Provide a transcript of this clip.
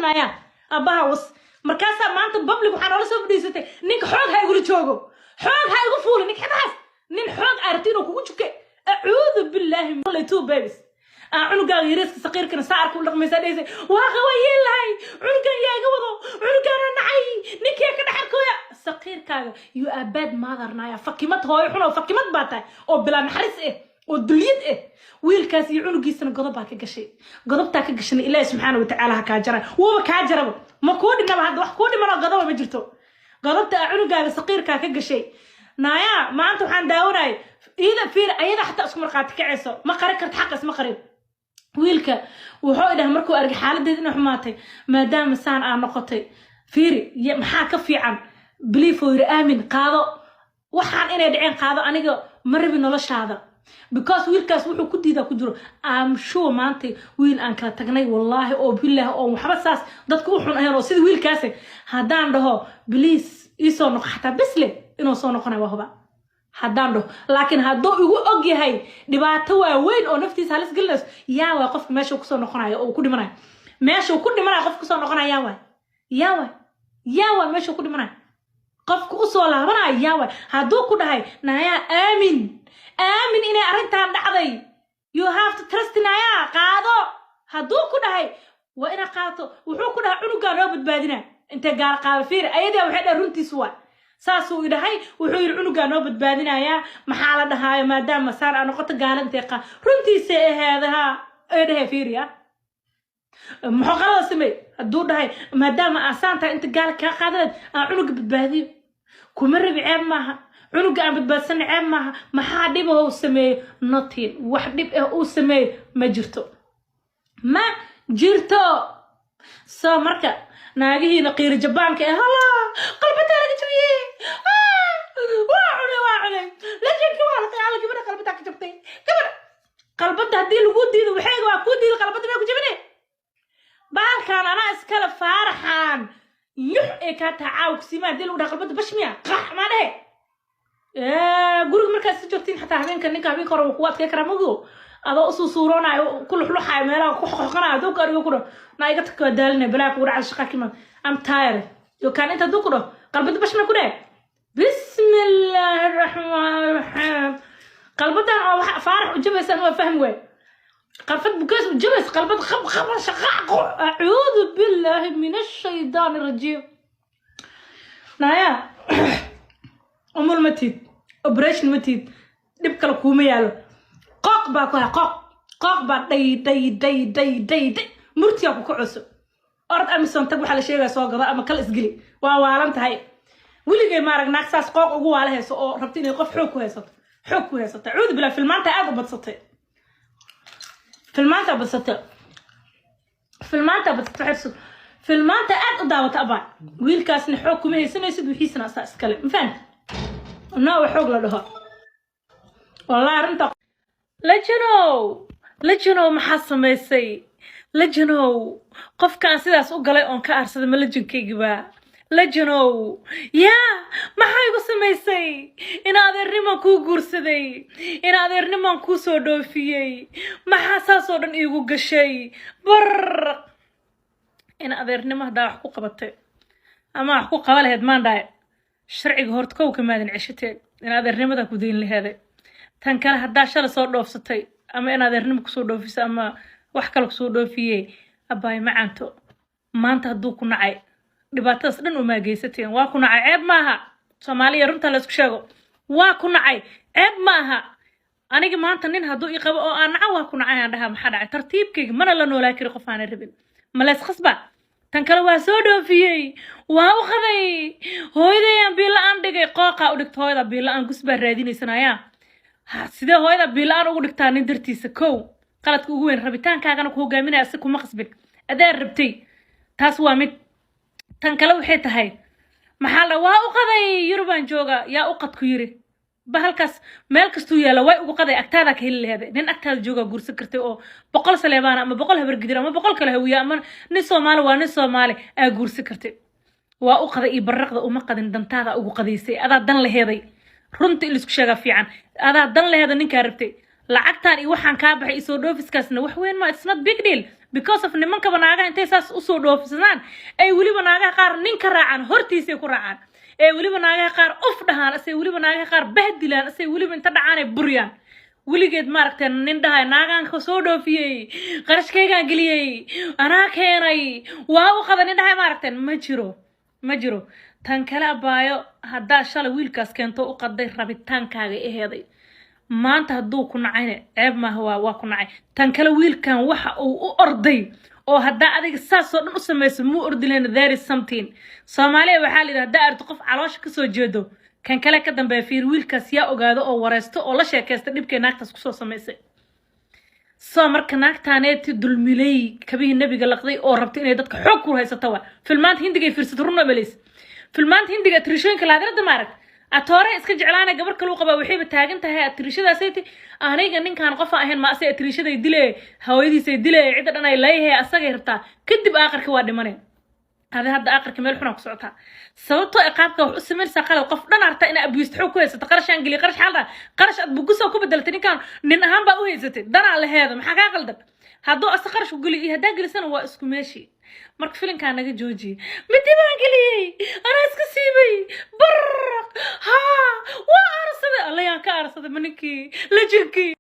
Tagnaya aabbaha was. Markaasaa maanta public waxaa noola soo fadhiisatay, ninka xoog ha igula joogo, xoog ha igu fuuli, ninka xidahaas, nin xoog aragti inuu kugu juke. Acuudu billaahi. Only two babies aa cunugaaga yariiska saqiirkana saa arka u dhaqmaysaa, dheysay waa qaba yeelahay. Cunugan yaa iga wado? Cunugaana nacay, ninkii ka dhex arkooya saqiirkaaga. You are bad mother, naya fakimad, hooyo xun oo fakimad baa tahay, oo bilaa naxariis ah oo dulyad ah. Wiilkaas iyo cunugiisana godob baa ka gashay, godobtaa ka gashana Ilaahi subxaana watacaala ha kaa jara. Wuuba kaa jaraba, ma kuu dhinaba hadda, wax kuu dhimanoo godoba ma jirto. Godobta aa cunugaaga saqiirkaa ka gashay, naaya. Maanta waxaan daawanayay iyada, fiir, ayada xataa isku markhaati kacayso. Ma qarin karta xaqa, isma qarin. Wiilka wuxuu idhaha markuu arkay xaaladeed inay xumaatay, maadaama saan aa noqotay, fiiri, maxaa ka fiican? Believe oo yiri, aamin, qaado waxaan inay dhaceen, qaado. Aniga ma rabi noloshaada, because wiilkaas wuxuu ku diidaa ku jiro. I'm sure maanta wiil aan kala tagnay, wallaahi oo bilaahi, oo waxba saas dadka u xun ahayn oo sida wiilkaas, haddaan dhaho "Please, iisoo noqo," xataa bisle inuu soo noqonay waa huba haddaan dhaho. Laakiin hadduu igu og yahay dhibaato waaweyn oo naftiisa halis gelinayso, yaa waay qofka meesha kusoo noqonayo oo uu ku dhimanayo? Meeshuu ku dhimanayo qofka kusoo noqonaya, yaa waay? Yaa waay? Yaa waay meeshuu ku dhimanayo qofka usoo laabanayo? Yaa waay? Hadduu ku dhahay, nayaa, aamin, aamin inay arrintan dhacday, you have to trust, nayaa, qaado. Hadduu ku dhahay, waa inaad qaadato. Wuxuu ku dhahay, cunugaa noo badbaadina intay gaala qaado. Fiir, ayadaa waxay dhahay, runtiisu waa saasuu idhahay. Wuxuu yidhi, cunugaa noo badbaadinayaa, maxaa la dhahaayo, maadaama saan aa noqoto, gaala intay qaa. Runtiisa aheedaha ee dhahay. Fiiriya, muxuu qalada samey? Hadduu dhahay, maadaama aasaan tahay, inta gaala kaa qaadanayd aan cunuga badbaadiyo, kuma rabi, ceeb maaha. Cunuga aan badbaadsanay ceeb maaha. Maxaa dhib ah uu sameeyo? Nothing. Wax dhib ah uu sameeyo ma jirto, ma jirto. So marka naagihiina qiiri jabaanka ee hala qalbadaa laga jabiyey, waa cunay, waa cunay lejanki, waa la alla gabadha qalbadaa ka jabtay. Gabadha qalbada haddii lagu diido, waxayga waa kuu diido, qalbada may ku jabine. Baalkan anaa iskale, faaraxaan yux ee kaa taha caawa kusiima. Haddii lagu dhaha qalbada bashmiya qax maa dhehe. Guriga markaad si joogtiin, xataa habeenka ninka habeenka hore wuu kugu adkay karaa, mago adoo usuu suuroonayo, ku luxluxaayo, meelaha ku xoqoqanayo. Hadduu ku arigo ku dhaho, "Naa iga tag, waa daalinay, balaa kugu dhacda, shaqa kiman, I'm tired," yo kaan inta hadduu ku dhaho, qalbada bashma ku dhehe. Bismi illaahi araxmaan raxiim. Qalbadan oo waxa faarax u jabaysan waa fahmi waay. Qalfad bukees u jabays, qalbad qab qab shaqaaq. Acuudu billaahi min ashaytaan arajiim. Naya, umul ma tiid, operation ma tiid, dhib kale kuuma yaalo. Qooq baa ku hay, qooq, qooq baa dhay dhay dhay dhay dhay dhay, murtiyaa ku kacoso. Orod Amazon tag, waxaa la sheegaya soo gado ama kala isgeli. Waa waalan tahay. Weligay maarag naag saas qooq ugu waala hayso oo rabta inay qof xoog ku haysato, xoog ku haysato. Acuudu billah. Filmaanta aad u badsatay, filmaanta badsatay, filmaanta badsatay, xirso, filmaanta aad u daawata. Abaa, wiilkaasna xoog kuma haysanaysid, wixiisana asaa iskale. Ma fahamti? Noowa xoog la dhaho, wallahi arrinta. Lajanow, lajanow, maxaa samaysay, lajanow? Qofkaan sidaas u galay oon ka aarsaday ma lajankaygiba? Lajanow, yaa maxaa igu samaysay? In adeernimaan kuu guursaday, in adeernimaan kuu soo dhoofiyey, maxaa saasoo dhan iigu gashay? Bar in adeernimo haddaa wax ku qabatay ama wax ku qaba lahayd, maan dhahay sharciga horta kow kamaadan ceshateen, in adeernimada ku dayn laheeday. Tan kale, haddaa shalay soo dhoofsatay ama in adeernimo kusoo dhoofiso ama wax kale kusoo dhoofiyey, abbaay macaanto, maanta hadduu ku nacay, dhibaatadaas dhan umaa geysateen. Waa ku nacay, ceeb maaha. Soomaaliya, runta la isku sheego, waa ku nacay, ceeb maaha. Aniga maanta nin hadduu ii qabo oo aan naca, waa ku nacay aan dhahaa. Maxaa dhacay? Tartiibkayga mana la noolaa kari qof aanan rabin, ma leys khasba. Tan kale, waa soo dhoofiyey, waa u qaday, hooyadayaan biila-aan dhigay. Qooqaa u dhigta hooyada biila-aan, gus baa raadinaysanaya. Sidee hooyada biila-aan ugu dhigtaa nin dartiisa? Kow, qaladka ugu weyn, rabitaankaagana ku hogaaminaya, si kuma qasbin, adaa rabtay. Taas waa mid. Tan kale waxay tahay, maxaa la waa u qaday, Yurubaan jooga, yaa u qad ku yiri? Bahalkaas meel kastuu yaalla, way ugu qaday, agtaadaa ka heli laheeday. Nin agtaada joogaa guursan kartay oo 100 Saleebaan ama 100 Habargidir ama 100 kale Hawiya ama nin Soomaali, waa nin Soomaali aa guursan kartay. Waa u qaday iyo barraqda uma qadin, dantaada ugu qadaysay, adaa dan laheeday. Runta in laisku sheegaa fiican, adaa dan laheeda ninkaa rabtay. Lacagtan iyo waxaan kaa baxay isoo dhoofiskaasna wax weyn ma, it's not big deal, because of nimankaba naagaha intay saas usoo dhoofsadaan ay weliba naagaha qaar nin ka raacaan, hortiisay ku raacaan, ee weliba naagaha qaar uf dhahaan, asay weliba naagaha qaar bahdilaan, asay weliba inta dhacaan ay buryaan. Weligeed maaragtay nin dhahay naagaan ka soo dhoofiyey, qarashkaygaan geliyey, anaa keenay, waa u qaba, nin dhahay maaragtay ma jiro, ma jiro. Tan kale, abaayo, haddaa shalay wiilkaas keento u qaday, rabitaankaaga eheeday. Maanta hadduu ku nacayna ceeb maaha, waa ku nacay. Tan kale, wiilkan waxa uu u orday oo haddaa adiga saasoo dhan u samayso muu ordi lehna. There is something. Soomaaliya waxaa la yidhi, haddaa aragto qof caloosha kasoo jeedo, kan kale ka dambeeya fiir. Wiilkaas yaa ogaado oo wareysto oo la sheekaysta dhibkay naagtaas kusoo samaysay? Soo marka naagtaaneeti dulmilay, kabihii nebiga laqday oo rabta inay dadka xoog ku haysato, waa filmaanta Hindiga ay fiirsato. Runa malays filmaanta Hindiga atirishooyinka laadirada maarag atoore iska jeclaana gabar kaluu qabaa, waxayba taagan tahay atirishadaasay aniga ninkan qof aan ahayn ma asay atirishaday dile, hooyadiisay dile, cidda dhan ay leeyahay, asagay rabtaa. Kadib aakhirka waa dhimanay. Adi hadda aakhirka meel xunaa ku socotaa, sababtoo ee qaabka wax u samaynaysaa qalad. Qof dhan arta inaa abuysto, xoog ku haysato, qarashaan geliya, qarash xaalda, qarash aad bugusoo ku bedelatay, ninkan nin ahaan baa u haysatay, danaa laheeda. Maxaa kaa qaldan? Hadduu ase qarash ku geliyo iyo haddaa gelisana waa isku meeshii. Marka filinkaa naga joojiyey. Midi baan geliyey, anaa iska siibay, baraq haa, waa aarsaday. Allayaan ka aarsaday ma ninkii lejankii.